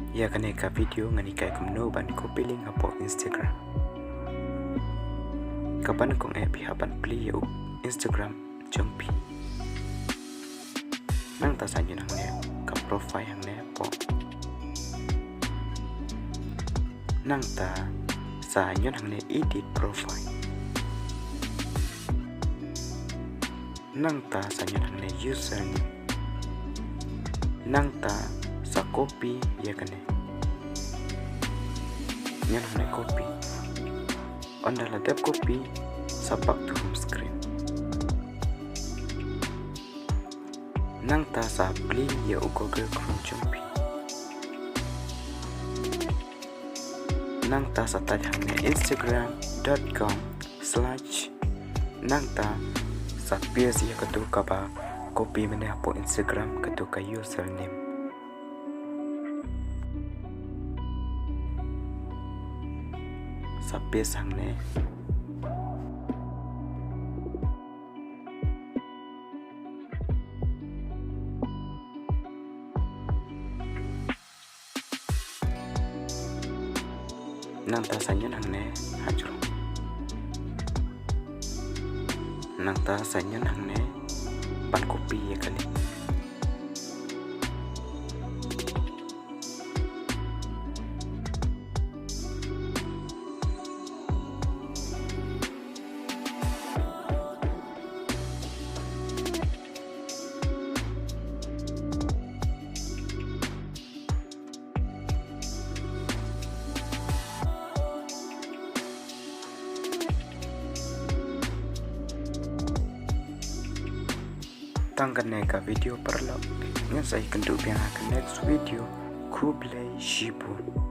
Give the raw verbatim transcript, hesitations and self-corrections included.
Ïa kane ka video ngan hikai kumno ban copy link hapoh Instagram. Kaba nyngkong eh phi hap ban plie ïa u Instagram jong phi. Nangta sa ñion hangne ka profile hangne hapoh. Nangta sa ñion hangne edit profile. Nangta sa ñion hangne username. Nangta sa copy ïa kane. Ñion hangne copy. Ynda la dep copy, sa back to home screen. Nangta sa plie ïa u Google Chrome jong phi. Nangta sa type hangne instagram dot com slash. Nangta sa paste ïa kato kaba copy mynne hapoh Instagram, kato ka username. Sa paste hangne. Nangta sa ñion hangne hajrong. Nangta sa ñion hangne ban copy ïa kane. Tang kane ka video paralok. Ngin sa ïakynduh biang ha ka next video. Khublei shibun.